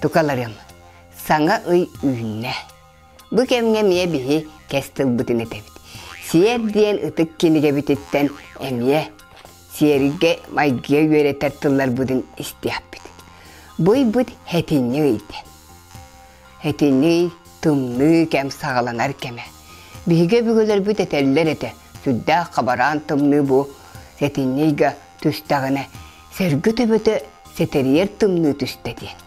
Тукаларым, саҥа ый үүннэ. Бу кэмҥэ эмиэ биһи кэс тылбытын этэбит. Сиэр диэн ытык кинигэбититтэн эмиэ сиэргэ майгыга үөрэтэр тылларбытын истиэхпит. Бу ыйбыт хэтинньи ыйда. Хэтинньи тымныы кэм саҕаланар кэмэ. Биһиги өбүгэлэрбит этэллэр этэ, сүрдээх хабараан тымныы бу сэтинньи ыйга түстэҕинэ, сэргэ төбөтө сэтэрийэр тымныы түстэ диэн.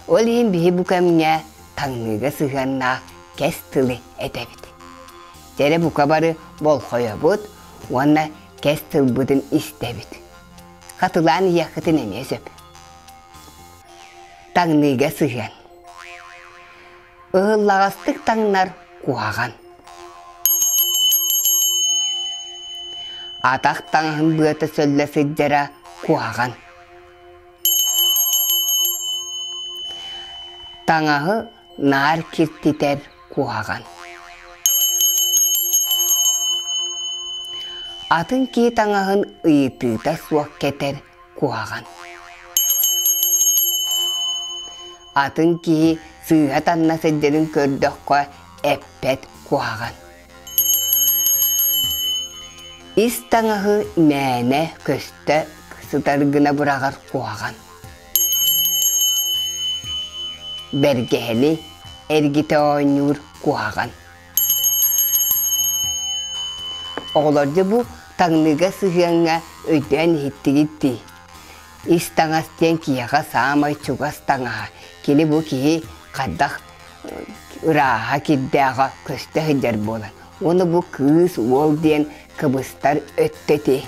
Ол иһин биһи бу кэмҥэ таҥныыга сыһыаннаах кэс тылы этэбит. Дьэрэ бука бары болхойобут уонна кэс тылбытын истэбит. Хатылаан иһиэххитин эмиэ сөп. Таҥныыга сыһыан. Ыһыллаҕастык таҥнар куһаҕан. Атах таҥаһын быата сөллө сылдьара куһаҕан. Таҥаһы наар киртитэр куһаҕан. Атын киһи таҥаһын ыйытыыта суох кэтэр куһаҕан. Атын киһи сыыһа танна сылдьарын көрдөххө эппэт куһаҕан. Ис таҥаһы мээнэ көстө сытар гына быраҕар куһаҕан. Бэргэһэни эргитэ оонньуур куһаҕан. Оҕолор дьэ бу таҥныыга сыһыаҥҥа өйдөөн иһиттигит дии. Ис таҥас диэн киһиэхэ саамай чугас таҥаһа. Кини бу киһи хайдах ырааһа, кирдээҕэ көстө сылдьар буолан. Уонна бу кыыс, уол диэн кыбыстар өттө ити.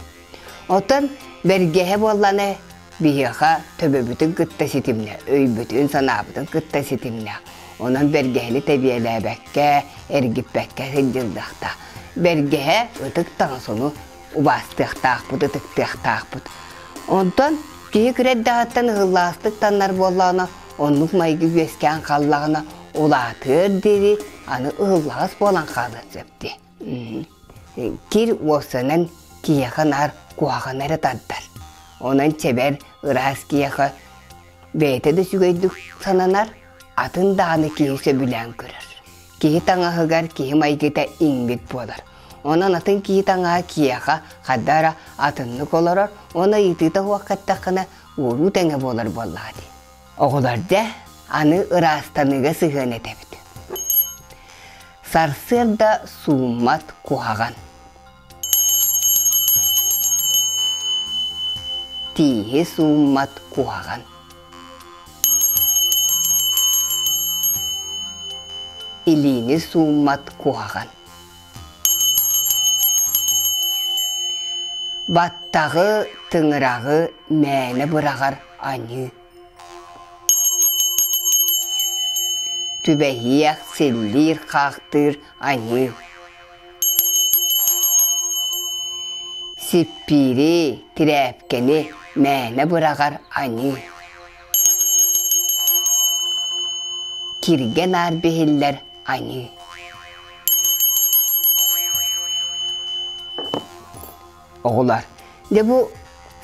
Оттон бэргэһэ буолланы биһиэхэ төбөбүтүн кытта ситимнээх, өйбүтүн, санаабытын кытта ситимнээх. Онон бэргэһэни тэбиэлээбэккэ, эргиппэккэ сылдьыллыахтаах. Бэргэһэ ытык таҥас ону убаастыахтаахпыт, ытыктыахтаахпыт. Онтон киһи кыра эрдэҕиттэн ыһыллаастык таннар буоллаҕына, оннук майгы үөскээн хааллаҕына, улаатыар диэри аны ыһыллаҕас буолан хаалыан сөп дии. Кир уопсанан киһиэхэ наар куһаҕаны эрэ тардар. Онон чэбэр, ыраас киһиэхэ бэйэтэ да үчүгэйдик сананар, атын даҕаны киһи сөбүлээн көрөр. Киһи таҥаһыгар киһи майгыта иҥмит буолар. Онон атын киһи таҥаһа киһиэхэ хайда эрэ атыннык олорор уонна ыйытыыта суох кэттэххинэ уоруу тэҥэ буолар буоллаҕа дии. Оҕолор дьэ, аны ыраастаныыга сыһыан этэбит. Сарсыарда сууммат куһаҕан. Тииһи сууммат куһаҕан. Илиини сууммат куһаҕан. Баттаҕы, тыҥыраҕы мээнэ быраҕар аньыы. Түбэһиэх, силлиир, хаахтыыр аньыы. Сиппиири, тирээпкэни мээнэ быраҕар аньыы. Киргэ наар биһиллэр аньыы. Оҕолор, дьэ бу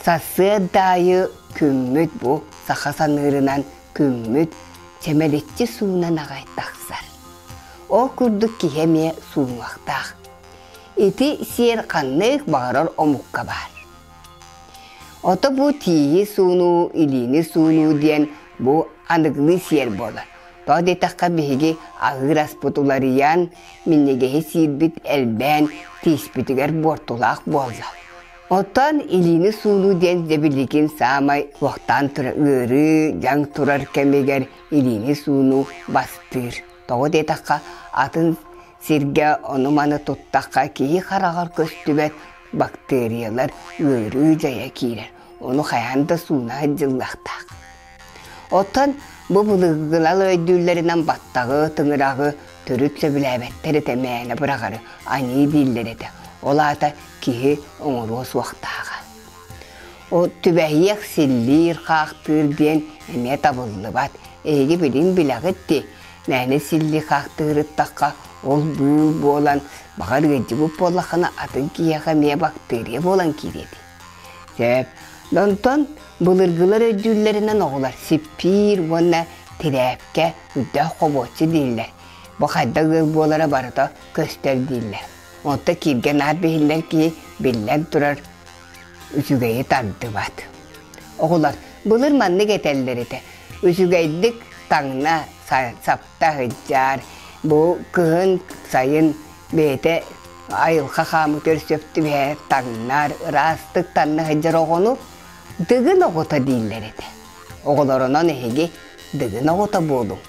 сарсыарда аайы күммүт бу саха саныырынан күммүт чэмэличчи суунан аҕай тахсар. Ол курдук киһи эмиэ суунуохтаах. Ити сиэр ханнык баҕарар омукка баар. Ото бу тииһи суунуу, илиини суунуу диэн бу аныгылыы сиэр буолар. Тоҕо диэтэххэ биһиги аһыыр аспыт уларыйан, минньигэһи сиирбит элбээн, тииспитигэр буортулаах буолла. Оттон илиини суунуу диэн дьэ билигин саамай уохтаан турар ыарыы, дьаҥ турар кэмигэр илиини суунуу бастыыр. Тоҕо диэтэххэ атын сиргэ ону-маны туттахха киһи хараҕар көстүбэт бактериялар ыарыы дьайа киирэр. Ону хайаан да сууна сылдьыллыахтаах. Оттон бу былыргылар өйдүүллэринэн баттаҕы, тыҥыраҕы төрүт сөбүлээбэттэр этэ мээнэ быраҕары аньыы дииллэр этэ. Ол аата киһи оҥоруо суохтааҕа. Ол түбэһиэх силлиир, хаахтыыр диэн эмиэ табыллыбат. Эһиги билин билэҕит дии, мээнэ силлии хаахтыырыттахха ол быыл буолан, баҕар ыалдьыбыт буоллаххына атын киһиэхэ эмиэ бактерия буолан киириэ дии. Сөп. Онтон былыргылар өйдүүллэринэн оҕолор сиппиир уонна тирээпкэ үрдээх хобуоччу дииллэр. Бу хайдах ыал буолара барыта көстөр дииллэр. Онто кииргэ наар биһиллэр киһи биллэн турар үчүгэйи тардыбат. Оҕолор былыр маннык этэллэр этэ. Үчүгэйдик таҥна, сапта сылдьаар. Бу кыһын, сайын бэйэтэ айылҕа хаамытыгар сөп түбэһэр таҥнар, ыраастык таҥна сылдьар оҕону дыгын оҕото дииллэр этэ. Оҕолорунан эһиги дыгын оҕото буолуҥ.